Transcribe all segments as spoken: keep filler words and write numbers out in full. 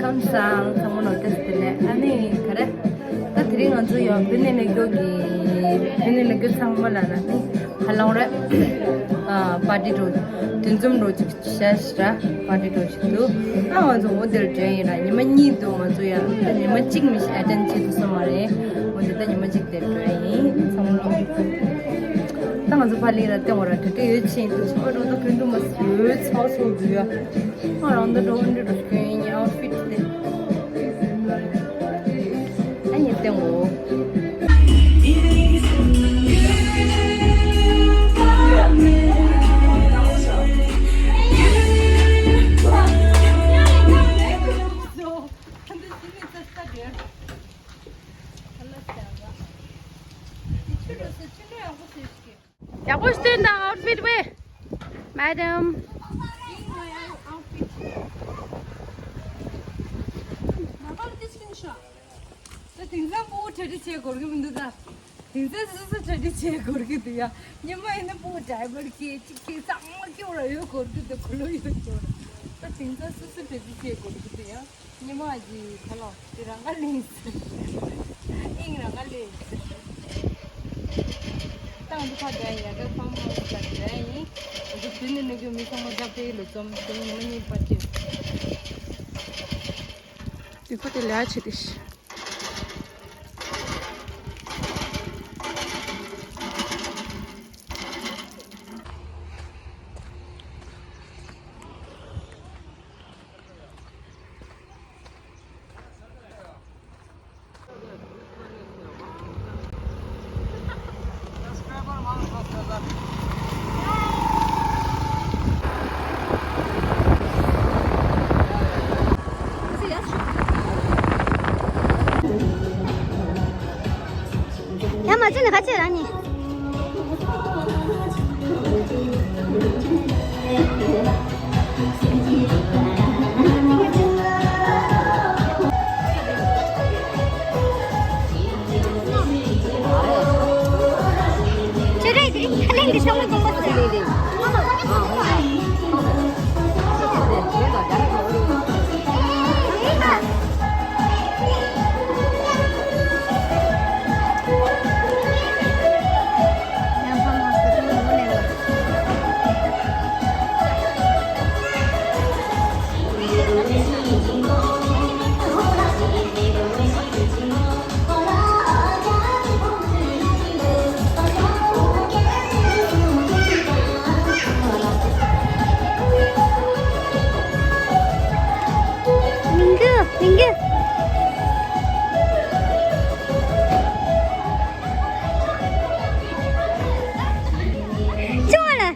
ཁམས་བཟང་། ཚང་མ་ལོ་ཏེས་ཏེ་ལེ། ཨ་ནི་ག་རེ། ད་དེ་རིང་ང་ཚོ་ཡང་བུད་མེད་ལས་འགུལ་གྱི་བུད་མེད་ལས་འགུལ་ཚང་མ་ལ་ན་ནི་ཧ་ལང་རེ། ཨ་པར་ཊི་འགྲོ། འདུ་འཛོམས་འགྲོ་ཅིག་བྱས་ར་པར་ཊི་འགྲོ་ཅིག་འདུག་ཨ་ང་ཚོ་འོ་དེར་འགྲོ་ཡིན་ར། ཉི་མ་གཉིས་འདུག་ང་ཚོ་ཡང་ད་ཉི་མ་གཅིག་མི་ཤི་ཨེ་ཊེན་བྱེད་ཐུབ་ས་མ་རེད། འོ་འདི་ད་ཉི་མ་གཅིག་དེར་འགྲོ་ཡིན། ཚང་མ་ལོ། ད་ང་ཚོ་ཕ་ལི་ར་ཏེ་འོ་ར་དྲི་དྲི་ཡོད་ཆེན་དུ་ཆོ་འགྲོ་ད་ཕན་དུ་མ་ཡོད་ཚ་སོ་འདུག་ཡ། ང་རང་ད་འགྲོ་འདྲི་འགྲོ་ཤེས་ཡིན། ཨའུ་ཕིཊ་དེ། ཨ་ཡེ་ཏེ་འོ། ཡག་པོ་སྟོན་དང་། ཨའུ་ཕིཊ་བེ། མེ་ཌམ། ད་དེང་སང་སྤུ་གུ་གྲ་སྒྲིག་བྱེད་དགོས་ཀྱི་མི་འདུག་ད། དེང་སང་སོ་སོ་གྲ་སྒྲིག་བྱེད་དགོས་ཀྱི་འདུག་ཡ། ཉི་མ་ཡིན་ན་སྤུ་གུ་ཌའི་པར་གྱིས་ཅིག་གིས་གཙང་མ་སྐྱོར་ར་ཡོད་དགོས་ཀྱི་འདུག་གོ་ལོ་ཡོད་སྐྱོར་ར། ད་དེང་སང་སོ་སོ་གྲ་སྒྲིག་བྱེད་དགོས་ཀྱི་འདུག་ཡ། ཉི་མ་གི་ཁ་ལོ་དེ་རང་ག་ལེན། ཨིང་རང་ག་ལེན། ཏང་དུ་ཕ་དེ་ཡ་ག་ཕམ་ཧའུ་སི་ལ་དེ་ཡིན། འདི་དུས་ནས་ནུས་རྒྱུ་མི་ཚང་མ་རྒྱབ་སྟེ་ལོ་ཙམ་དུ་ཉི་མ་གཉིས་པར་ཅིག་དེ་ཁོ་དེ་ལས་ཆེ་དེ་ཤི། ཡ་མ་བྱུང་ན་ཁ་ཆེ་ར་ནི། མིང་གི་མིང་གི་ཅོ་ལ།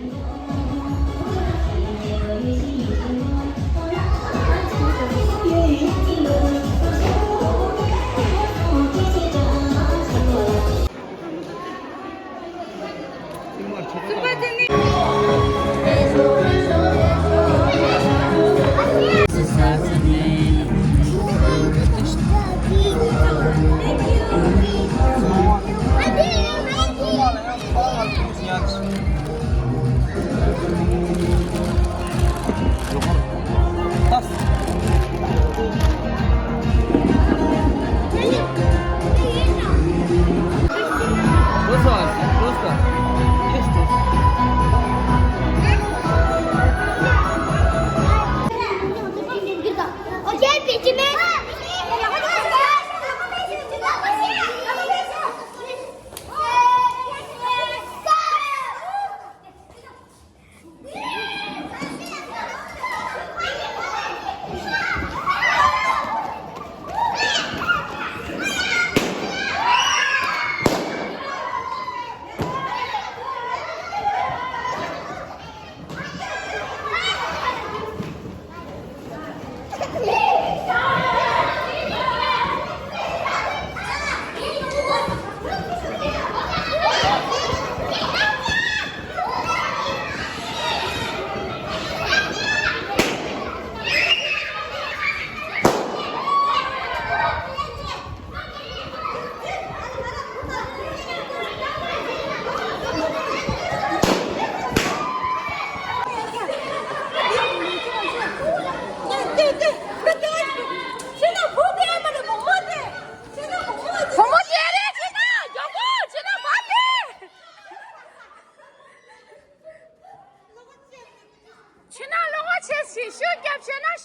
ད་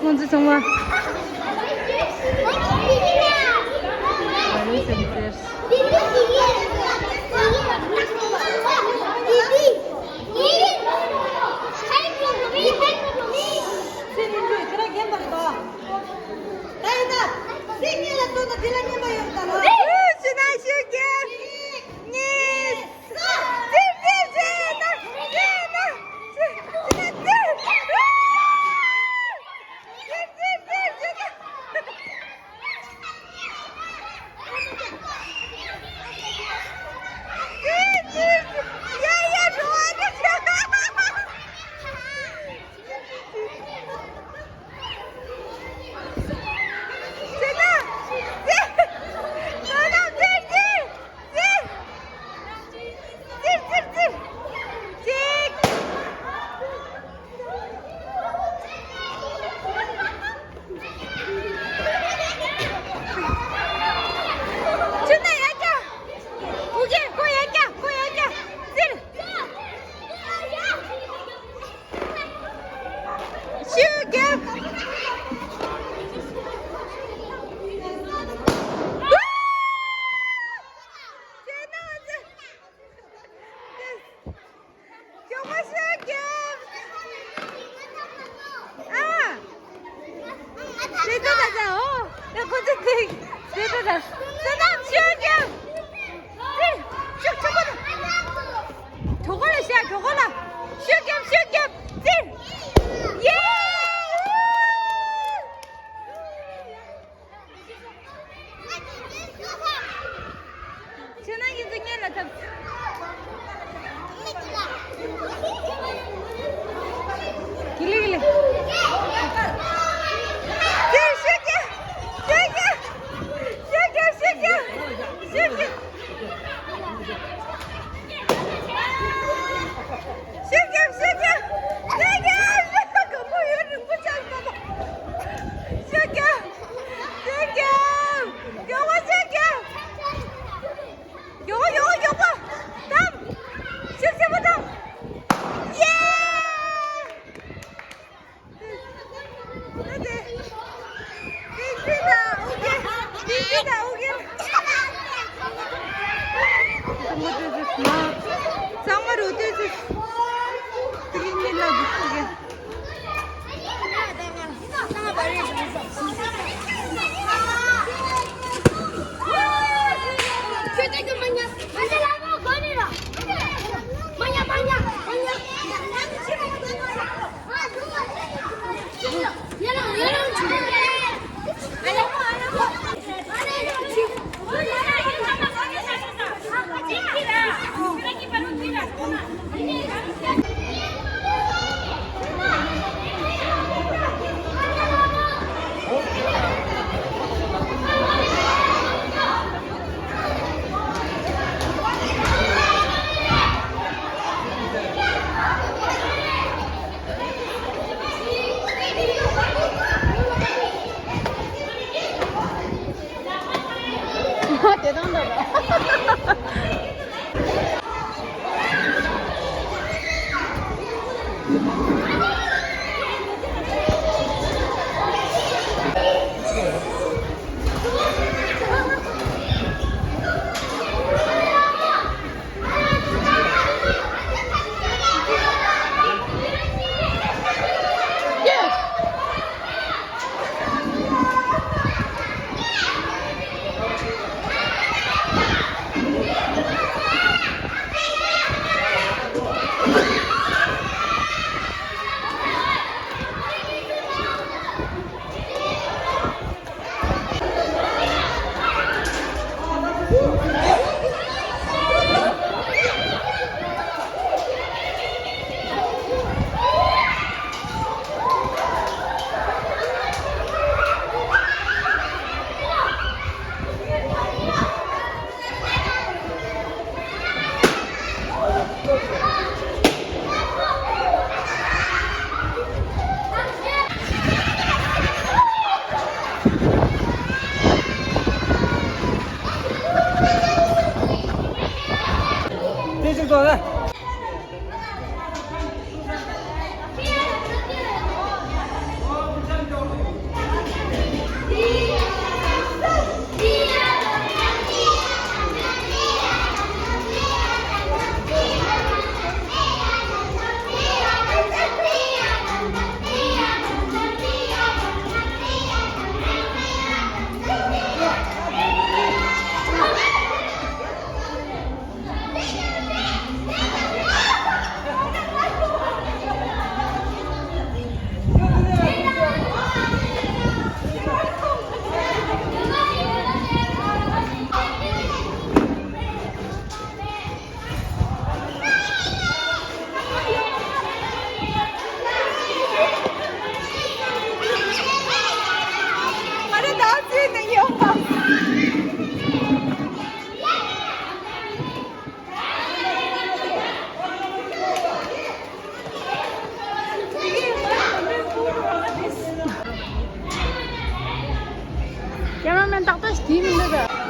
ཁོང་ཚོ་ཚང་མ། མགྱོགས་པོ་ཤོག་རྒྱབ། ཨ། ཟེར་ཏོ་ད་ད་འོ། ད་ཁོ་ཚོ་དེ་ཟེར་ཏོ་ད། ད་ད་ཤོག་རྒྱབ། ཙི། ཤོག་ཆུ་པོ་ད། གྲོད་ཁོག་ལ་ཤོག་གྲོད་ཁོག་ལ། ཤོག་རྒྱབ་ཤོག་རྒྱབ། ཙི། ཡེ། ཁྱེད་རང་གི་འཛུགས་གཉེར་ལ་འཐབ། གི་ལི་གི་ལི། དེར་ཤོད་ཀྱི། ཤོད་ཀྱི། ཤོད་ཀྱི། ཤོད་ཀྱི། ཤོད་ཀྱི། ཤོད་ཀྱི། ཤོད་ཀྱི། ཤོད་ཀྱི། ཤོད་ཀྱི། ཤོད་ཀྱི། མགྱོགས་པོ་ཤོད་ཀྱི། མགྱོགས་པོ། མགྱོགས་པོ། མགྱོགས་པོ། བདམས། ཤུགས་ཆེན་པོ་བདམས། ཡེ། ད་དེ། དེ་ཅི་ད་ཨོ་ཀེ། དེ་ཅི་ད་ཨོ་ཀེ། ཚང་མ་རོ་ཏོས་ཟེར། Cameraman ཏག་ཏག་ཞིག་དེའི་མི་འདུག་ག་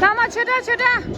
ལྷ་མོ་ཆོས་གྲགས། ཆོས་གྲགས།